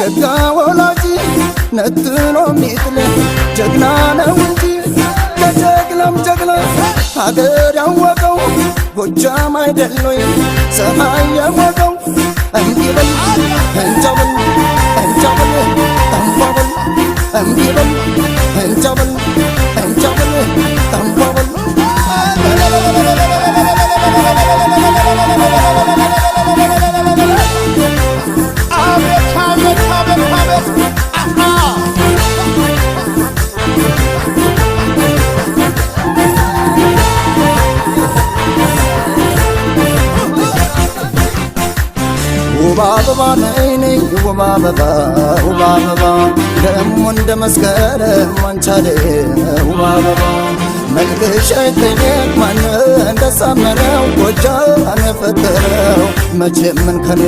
ሸጋ ወላጅ ነጥሎ ሚጥል ጀግና ነው እንጂ ከጀግናም ጀግና ሀገር ያወቀው ጎጃም አይደሎይ ሰማይ የሞቀው። እምቢ በል እንጃ በል እንጃ በል ጠንቧ በል፣ እምቢ በል እንጃ በል እንጃ በል ጠንቧ በል። አቤት አቤት አቤት አቤት አሃ። ውብ አበባ ነይ ነይ ውብ አበባ፣ ውብ አበባ ደሞ እንደ መስከረም አንቻለ ውብ አበባ መልክሽ አይጠየቅ ማን እንዳሳመረው ጎጃም የፈጠረው መቼም እንከን።